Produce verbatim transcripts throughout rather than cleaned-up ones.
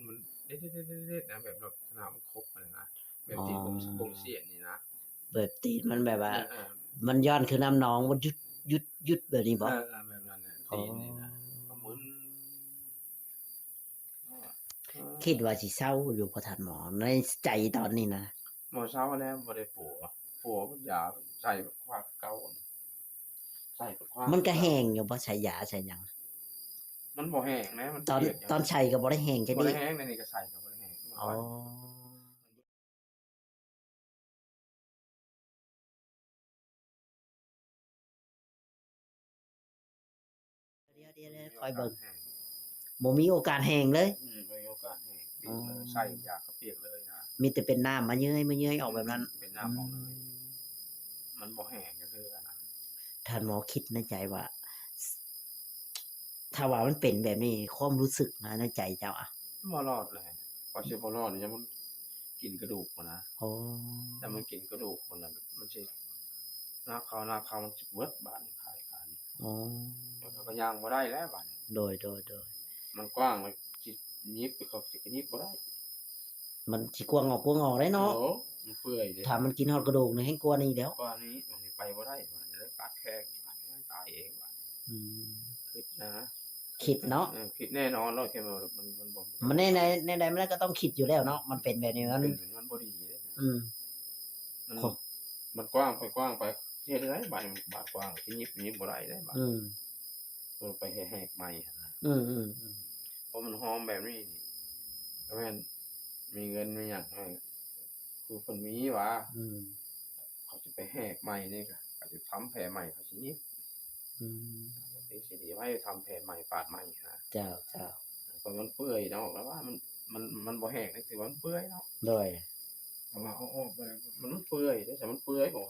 มันเด็ดๆๆๆนะ แบบลักษณะมันครบอะนะ แบบที่ อ๋อ บ่ง บ่งเสียนนี่นะ แบบตีนมันแบบว่า เออเออ มันย้อนคือน้ำหนอง มันหยุดหยุดหยุดแบบนี้บ่ เออเออแบบนั้นแหละ อ๋อ ตีนนี่นะก็มึน คิดว่าสิเซาอยู่บ่ ท่านหมอ ในใจตอนนี้นะ บ่เซาแล้ว บ่ได้ปัว ปัว ยาใส่ความเก่า ใส่ความ มันก็แห้งอยู่บ่ ใส่ยาใส่หยัง มันบ่แห้งนะ มัน ตอน เปียกอยู่ ตอนใส่ก็บ่ได้แห้งแค่ บ่ นี้ ได้แห้ง ในนี้ก็ใส่ก็บ่ได้แห้ง อ๋อ เดี๋ยวๆๆ คอยเบิ่ง แห้ง บ่มีโอกาสแห้งเลย อืม บ่มีโอกาสแห้ง เปียกเลย อ๋อ ใส่ยาก็เปียกเลยนะ มีแต่เป็นน้ำมาเย้ยมาเย้ยออกแบบนั้น เป็นน้ำออกเลย อืม มันบ่แห้งจักเทื่อนะ ท่านหมอคิดในใจว่า ถ้าว่ามันเป็นแบบนี้ ความรู้สึกนะในใจเจ้าอะ บ่รอดเลย ก็สิบ่รอด ยังมันกินกระดูกมันนะ โอ้ แต่มันกินกระดูกมันนะ มันสิ หนักเข้า หนักเข้า มันสิเบิดบาดนี่ ขาย ขายนี่ โอ้ แล้วก็ย่างบ่ได้แล้วบาดนี้ โดย โดย โดย มันกว้าง มันสิหยิบ เขาสิหยิบบ่ได้ มันสิกว้างออกกว้างออกได้เนาะ โอ้ มันเปื่อยเด้ ถ้ามันกินฮอดกระดูกนี่แฮงกว่านี้แล้ว กว่านี้ มันไปบ่ได้ มันเลยตัดแข้ง มันตายเอง อืม คิดนะ คิดเนาะ เออ คิดแน่นอนแล้ว แค่มัน มัน มันบ่ มันใน ใน ในใดมันก็ต้องคิดอยู่แล้วเนาะ มันเป็นแบบนี้ มัน เป็น มันบ่ดีเด้ อืม มัน โอ้ มันกว้างไป กว้างไป เฮ็ดได้ บาดนี้ บาดกว้าง สิหยิบ หยิบบ่ได้เด้ บาด อืม มันไปแหกใหม่หั้นนะ อืม อืม อืม เพราะมันหอมแบบนี้นี่ ก็แม่นมีเงินมีหยังให้ คือเพิ่นมีหวา อืม เขาสิไปแหกใหม่นี่ก็ เขาสิทำแผลใหม่ เขาสิหยิบ อืม ที่สิดีไว้ทำแผลใหม่ ปาดใหม่หั้นนะ เจ้า เจ้า เพราะมันเปื่อยเนาะ แล้วว่ามัน มัน มันบ่แห้งนี่ ถือว่ามันเปื่อยเนาะ โดย แต่ว่าเอาออกไปแล้วมันเปื่อยเด้ แต่มันเปื่อยบ่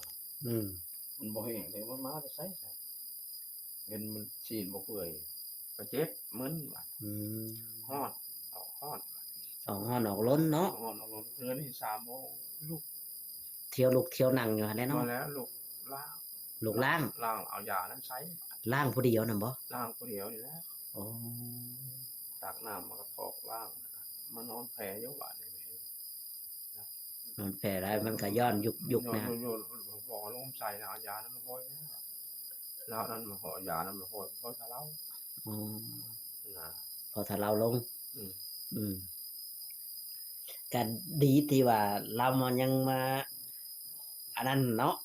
อืม มันบ่แห้งเลย มันมาแต่ไสซะ เงินมันชีนบ่เปื่อย ก็เจ็บ มึนบาด อืม ฮ้อน ออกฮ้อน ออกฮ้อนออกร้นเนาะ ออกฮ้อนออกร้น เฮือนนี่สามโมง ลุก เที่ยวลุกเที่ยวนั่งอยู่หั่นแหละ มา เนาะ แล้วลุกล้าง ลุกล้าง ล้างเอายานั้นใส่ ล้างผู้เดียวนั่นบ่ ล้างผู้เดียวนี่แหละ โอ้ ตักน้ำมาก็ถอกล้าง มานอนแผ่อยู่บาดนี่ มันแผ่ได้ มันก็ย้อนยุกยุกนะ ย้อน ย้อน บอกว่าลมใส่นะ เอายานั้นมาห้อยแน่ แล้วนั้นมาห้อย ยานั้นมาห้อย ห้อยซะแล้ว อ๋อ นะ พอถ้าเราลง อืม อืม ก็ดีที่ว่าเรามันยังมา อันนั้นเนาะ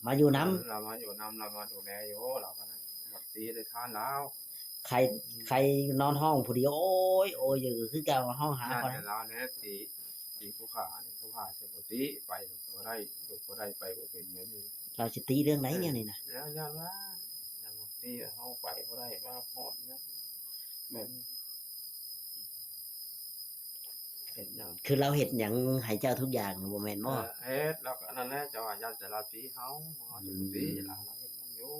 มาอยู่นำ เรามาอยู่นำ เรามาดูแลอยู่ เราก็นะ บัดตีได้ทานแล้ว ใคร ใครนอนห้องผู้เดียว โอ้ย โอ้ย อยู่คือเก่า ห้องหา ย่าน ก่อน แต่เราเนี่ยตี ตีผู้ขานี่ ผู้ขาสิบ่ตี ไปบ่ได้ ลุกบ่ได้ ไปบ่เป็นแบบนี้ เราสิตีเรื่องไหนเนี่ยนี่นะ แล้วย่านว่า ย่านบ่ตี เฮาไปบ่ได้ มาฮ้อนนะ แบบนี้ เฮ็ดหยัง คือเราเฮ็ดหยังให้เจ้าทุกอย่างบ่แม่นบ่ เออ เฮ็ด แล้วก็อันนั้นแหละ เจ้าว่าย่านแต่เราตีเฮา เฮาสิบ่ตี อืม เรา เราเฮ็ดนำอยู่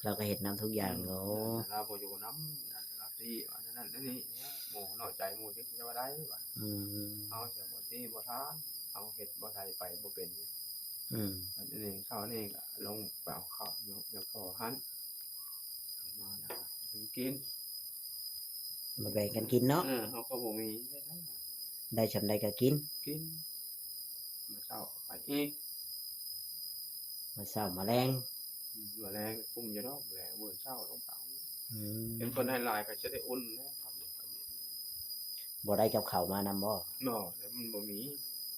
เราก็เฮ็ดนำทุกอย่าง อืม โอ้ ย่านแต่เราบ่อยู่นำ ย่านแต่เราตี ว่านั่นนั่นนี่ หมู่น้อยใจหมู่จักสิว่าได้ว่า อืม เฮาจะบ่ตีบ่ทาน เฮาเฮ็ดบ่ได้ ไปบ่เป็น อืม อันนี้เช้านี้ก็ลงไปเอาข้าวอยู่ อยู่พอหั่น มาแล้วก็กิน มาแบ่งกันกินเนาะ เออ เฮาก็บ่มี ได้ส่ำใดก็กิน กิน มื้อเช้าก็ไปอีก มื้อเช้ามาแลง อืม มื้อแลงก็กุ้มอยู่ดอก มื้อแลง มื้อเช้าลงไป อืม เห็นเพิ่นให้หลายก็จะได้อุ่นแล้ว ข้าวเหนียว ข้าวเหนียว บ่ได้กับข้าวมานำบ่ บ่ แล้วมันบ่มี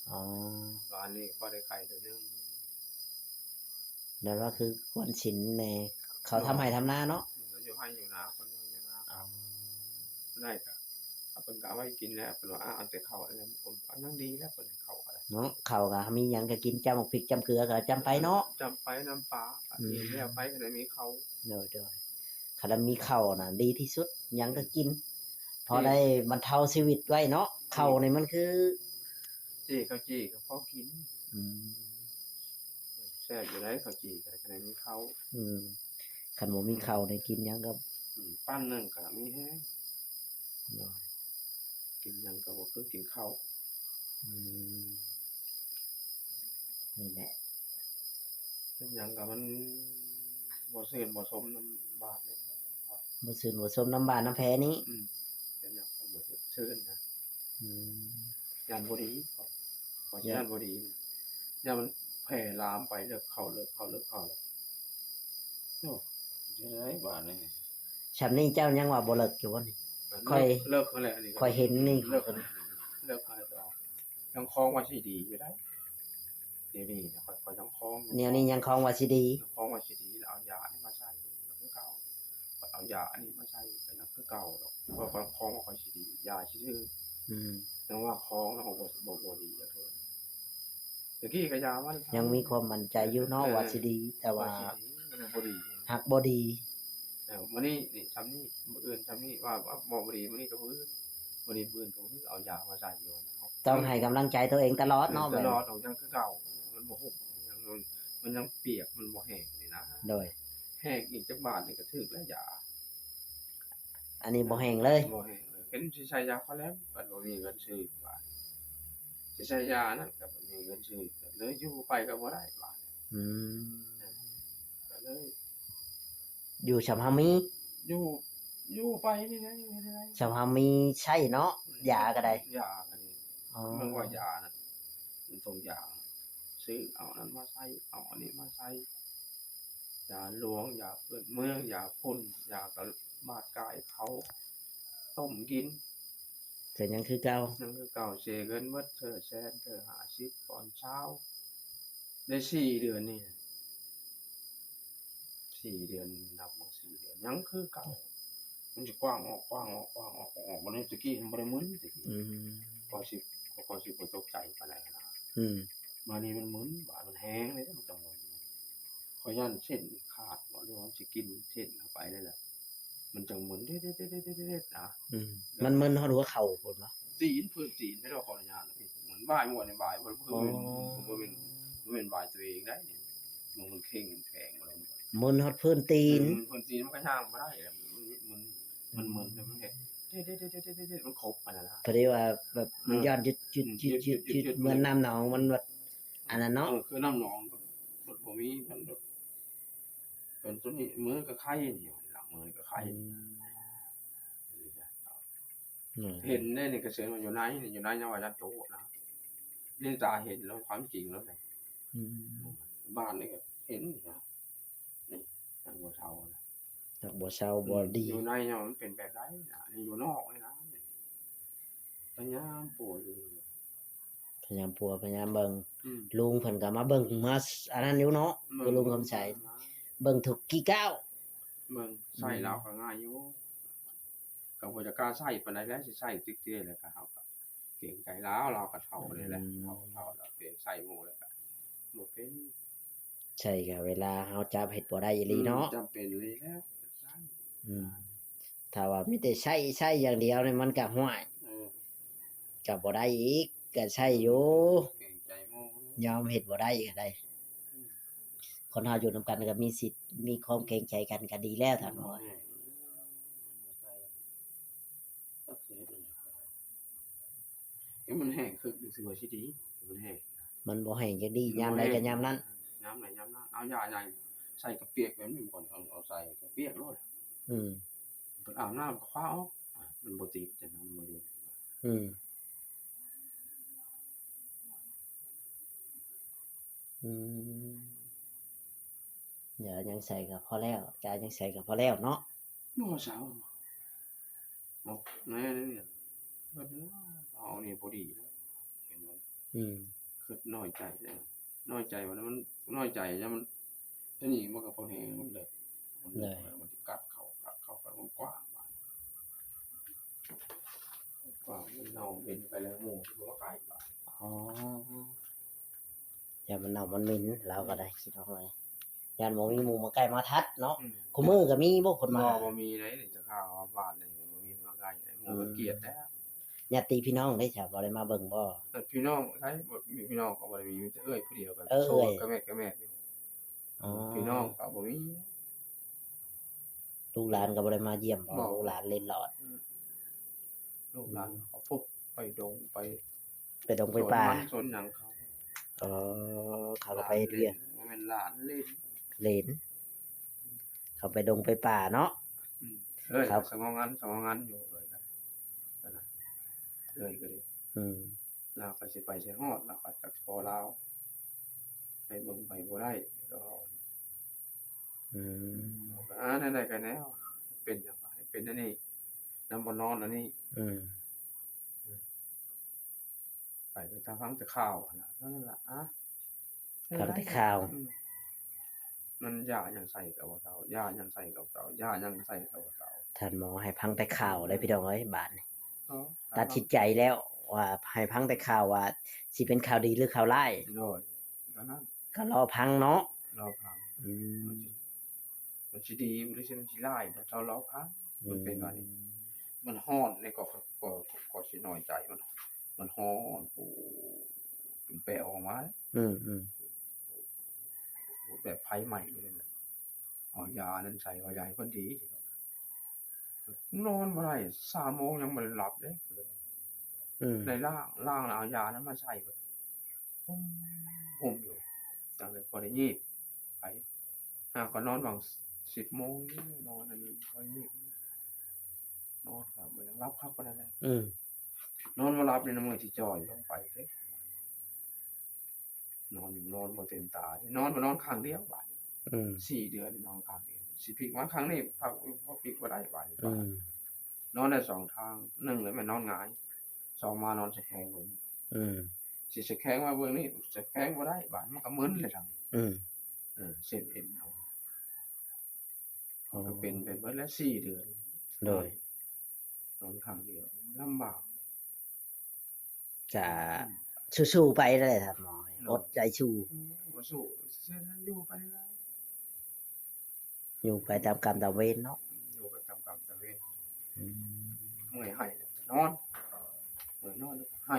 อ๋อ วานนี้พอได้ไข่ตัวหนึ่ง แล้วก็คือวันศีลในเขาทำไร่ทำนาเนาะ เขาอยู่ไร่อยู่นา คนอยู่ไร่อยู่นา อ๋อ ได้ก็ เอาเพิ่นก็เอาไว้กินแล้ว เพิ่นว่า อ่ะ เอาแต่ข้าวแล้ว คนก็ยังดีแล้ว เพิ่นให้ข้าวก็ได้ เนาะ ข้าวก็มีหยังก็กิน จ้ำบักพริกจ้ำเกลือก็จ้ำไปเนาะ จ้ำไปน้ำปลา อืม กินแล้วไปก็ได้มีข้าว โดย โดย คันมีข้าวน่ะดีที่สุด หยังก็กิน อืม พอได้บรรเทาชีวิตไว้เนาะ ข้าวนี่มันคือ จี้ข้าวจี้ก็พอกิน อืม แซ่บอยู่ได้ข้าวจี้ก็ได้ คันมีข้าว อืม คันบ่มีข้าวนี่กินหยังก็ อืม ปั้นหนึ่งก็มีแฮง เนาะ กินหยังก็บ่คือกินข้าว อืม นี่แหละ เป็นหยังก็มันบ่ซื่นบ่สมนำบ้านเลย บ่ซื่นบ่สมนำบ้านนำแพนี่ อืม เป็นหยังก็บ่ซื่นนะ อืม ย่านบ่ดี ข้อย ข้อยสิ ย่าน ย่านบ่ดี ย่านมันแพร่ลามไป เลิกเข้า เลิกเข้า เลิกเข้าแล้ว โอ้ จะได้บาดนี่ ช่ำนี้เจ้ายังว่าบ่เลิกอยู่บ่นี่ ค่อย เลิก เลิกมาแล้ว อันนี้ ค่อยเห็นนี่ เลิกมาแล้ว เลิกมาแล้ว ยังคล้องว่าสิดีอยู่ได้ เดี๋ยวนี้นะ ข้อย ข้อยยังคล้องอยู่ แนวนี้ยังคล้องว่าสิดี ยังคล้องว่าสิดี แล้วเอายานี่มาใส่ ก็คือเก่า เอายาอันนี้มาใส่ ก็ยังคือเก่าดอก ข้อย ข้อยคล้องว่าข้อยสิดี ยาสิถืก อืม ยังว่าคล้องแล้วบ่ บ่ บ่ดีจักเทื่อ ตะกี้ก็ยามัน ยังมีความมั่นใจอยู่เนาะ เออ ว่าสิดี แต่ว่า ว่าสิดี มันบ่ดี หากบ่ดี เออ มื้อนี้นี่ ช่ำนี้ มื้ออื่นช่ำนี้ ว่า ว่าบ่ดี มื้อนี้ก็มื้ออื่น บ่ดี มื้ออื่นก็มื้อ เอายามาใส่อยู่นะ ต้องให้กำลังใจตัวเองตลอดเนาะ ตลอด เอายังคือเก่า มันบ่หุบ มันยัง มันยังเปียก มันบ่แห้งนี่นะ โดย แห้งอีกจักบาทนี่ก็ถืกแล้วยา อันนี้บ่แห้งเลย บ่แห้งเลย เป็นสิใส่ยาคอแลม บัดบ่มีเงินซื้อบาด สิใส่ยานั่นก็บ่มีเงินซื้อ เลยอยู่ไปก็บ่ได้บาด อืม ก็เลย อยู่ช่ำเฮามี อยู่ อยู่ไปนี่ไง ไม่ได้ ช่ำเฮามีใช้เนาะ ยาก็ได้ ยาก็ดี อ๋อ เบิ่งว่ายานะ มันส่งยา ซื้อเอานั้นมาใส่ เอาอันนี้มาใส่ ยาหลวง ยาพื้นเมือง ยาพ่น ยากระบาดกายเขา ต้มกิน ก็ยังคือเก่า นั่นคือเก่า เสียเงินหมด เทื่อแสน เทื่อห้าสิบ ตอนเช้า ได้สี่เดือนนี่ สี่เดือน นับมาสี่เดือน ยังคือเก่า มันจะกว้างออก กว้างออก กว้างออก กว้างออก มันตะกี้มันบ่ได้มึนตะกี้ อืม ก็สิ ก็สิบ่ตกใจปานใดนะ อืม มานี่มันมึน บาดมันแห้งเลย มันจังมึน ข้อยย่านเส้นขาดบ่ หรือว่ามันสิกินเส้นเข้าไปเลยแหละ มันจังมึน เด็ดๆๆๆๆนะ อืม มันมึนฮอดหัวเข่าพุ้นบ่ ตีน พื้นตีน ให้เราขออนุญาตนะพี่ เหมือนบ่ายหมดในบ่าย บ่ อ๋อ บ่แม่น บ่แม่นบ่ายตัวเองได้นี่ มัน มันเข่งแข็งอะไร มึนฮอดพื้นตีน เออ มันพื้นตีนมันก็ย่างบ่ได้อะ มัน มัน มัน มัน มันเฮ็ด เด็ดๆๆๆๆ มันขบอันนั้นนะ พอดีว่าแบบมัน เออ ย้อนหยุดหยุดหยุดหยุดหยุด หยุดหยุดหยุด เหมือนน้ำหนองมันแบบอันนั้นเนาะ เออ คือน้ำหนอง มันบ่มี มันแบบ เป็นตัวนี้ มือก็ไข้นี่ หลังมือก็ไข้ อืม อืม เห็นได้นี่กระเสือมันอยู่ในนี่ อยู่ในนวายโจนะ นี่ตาเห็นแล้วความจริงแล้วเนี่ย อืม บ้านนี่ก็เห็นนี่นะ นี่ทางบ่เซานะ หากบ่เซาบ่ดี อยู่ในเนี่ยมันเป็นแบบใดนะ นี่อยู่นอกเลยนะ พยายามปวดอยู่ พยายามปัวพยายามเบิ่ง อืม ลุงเพิ่นก็มาเบิ่งมาอันนั้นอยู่เนาะ เบิ่ง คือลุงคำใส เบิ่งทุกกี่ก้าว เบิ่งใส่ อืม ลาวก็ง่ายอยู่ ก็บ่จะกล้าใส่ปานใดแล้ว สิใส่ติกเตี้ยแล้วก็เฮาก็เกรงใจลาว ลาวก็เฒ่าเลยแหละ อืม เฒ่า เฒ่าแล้วเกรงใส่หมู่แล้วก็บ่เป็น ใช่ค่ะ เวลาเฮาจับเฮ็ดบ่ได้อีหลีเนาะ อืม จำเป็นเลยแล้ว ใช่ อืม ถ้าว่ามีแต่ใช้ใช้อย่างเดียวนี่มันก็ห้วย เออ ก็บ่ได้อีก ก็ใช้อยู่ เกรงใจหมู่ ยอมเฮ็ดบ่ได้ก็ได้ อืม คนเฮาอยู่นำกันก็มีสิทธิ์ มีความเกรงใจกันก็ดีแล้วท่านว่า อืม เอ้ย มันแห้งคือ คือว่าสิดี มันแห้ง มันบ่แห้งจักดี ยามใดก็ยามนั้น ยามใดยามนั้น เอายาใหญ่ใส่กระเปียกแบบนี้ก่อน เอา เอาใส่กระเปียกโลด อืม เพิ่นอาบน้ำก็คว้าออก มันบ่ติด แต่น้ำบ่อยู่ อืม อืม ยายังใส่ก็พอแล้ว ยายังใส่ก็พอแล้วเนาะ บ่เซาเนาะ แม่นี่เนี่ย เพิ่นเอานี่บ่ดีนะ เห็นบ่ อืม คือน้อยใจเลย น้อยใจว่ามัน น้อยใจแล้วมัน ทีนี้มันก็พอแห้งมันเลย มันเลย เลย มันจะกัดเขา กัดเขา กัดมันกว้างบาด กว้าง มันเน่าเหม็นไปแล้ว หมู่ที่บ่ใกล้บาด อ๋อ อย่ามันเน่ามันเหม็น ลาวก็ได้ คิดเอาไว้ ย่านบ่มีหมู่มาใกล้มาทัดเนาะ อืม คู่มื้อก็มีบ่คนมา บ่ บ่มีเลย นี่จะเข้าว่าบ้านนี่บ่มีมาใกล้เลย หมู่ก็เกลียดแล้ว ญาติพี่น้องได้จ้ะ บ่ได้มาเบิ่งบ่ แต่พี่น้องใช่ บ่มีพี่น้องก็บ่ได้มี มีแต่เอื้อยผู้เดียวกัน เออ โสด เอื้อย ก็แม่ก็แม่อยู่ อ๋อ พี่น้องก็บ่มี ลูกหลานก็บ่ได้มาเยี่ยมบ่ บ่ ลูกหลานเล่นหลอด ลูกหลานเขาพวกไปดงไป ไปดงไปป่า สวนมันสวนหยังเขา อ๋อ เขาก็ไปเฮ็ดเวียก บ่แม่นหลานเล่น เล่น เขาไปดงไปป่าเนาะ อืมเอ้ย ครับ สงองงานสงองงานอยู่เลยกันนะเอ้ยก็ดี อืม ลาวก็สิไปใส่ฮอด ลาวก็จักสิพ้อลาว ไปเบิ่งไปบ่ได้ ก็ อืม ก็อ่าแนวใดก็แนว เป็นหยังวะ ให้เป็นอันนี้ นำบ่นอนอันนี้ อืม ไปก็จะฟังแต่ข่าวหั่นน่ะ เท่านั้นล่ะ อ่ะ ฟังแต่ข่าว อืม มันยาหยังใส่ก็บ่เซา ยาหยังใส่ก็บ่เซา ยาหยังใส่ก็บ่เซา ท่านหมอให้ฟังแต่ข่าวเลยพี่น้องเอ้ย บาดนี้ เนาะ ตัดสินใจแล้วว่าให้ฟังแต่ข่าวว่าสิเป็นข่าวดีหรือข่าวร้าย โดย ตอนนั้น ก็รอฟังเนาะ รอฟัง อืม มันสิ มันสิดีหรือสิมันสิร้าย แต่เรารอฟัง มันเป็นว่านี้ มันฮ้อนนี่ก็ ก็ ก็สิน้อยใจมัน มันฮ้อน โอ้ เป็นแปะออกมา อืม อืม แบบไฟไหม้เลยนะ เอายานั้นใส่ว่ายาให้เพิ่นดี นอนบ่ได้ สามโมงยังบ่ได้หลับเด้ อืม ได้ล้าง ล้างแล้วเอายานั้นมาใส่ ห่ม ห่มอยู่ จังเลยพอได้งีบไป หาก็นอนหว่าง สิบโมง นอนอันนี้พอได้งีบ นอนครับ บ่ได้หลับคักปานนั้นเลย อืม นอนบ่หลับนี่นะ มื้อที่จ่อยลงไปเด้ นอน นอนบ่เต็มตา นอนบ่นอนข้างเดียวบาดนี้ อืม สี่เดือนนอนข้างเดียว สิพลิกมาข้างนี้ พัก พอพลิกบ่ได้บาดนี้ อืม นอนได้สองทาง หนึ่งเลยแม่นนอนหงาย สองมานอนสะแคงเบิ่ง อืม สิสะแคงมาเบิ่งนี่ สะแคงบ่ได้บาด มันก็มึนเลยทางนี้ อืม เออ เส้นเอ็นเอา มันก็เป็นไปเบิดแล้วสี่เดือน โดย นอนข้างเดียว ลำบาก ก็สู้ๆไปเลยครับหมอ อดใจสู้ อืมบ่สู้ เส้นนั้นอยู่ไปเลย อยู่ไปตามกรรมตามเวรเนาะ อยู่ไปตามกรรมตามเวร อืม เมื่อยให้นอน เมื่อยนอนแล้วก็ให้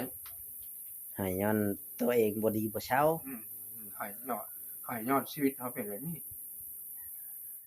ให้ย้อนตัวเองบ่ดีบ่เซา อืม ให้ย้อน ให้ย้อนชีวิตเฮาเป็นแบบนี้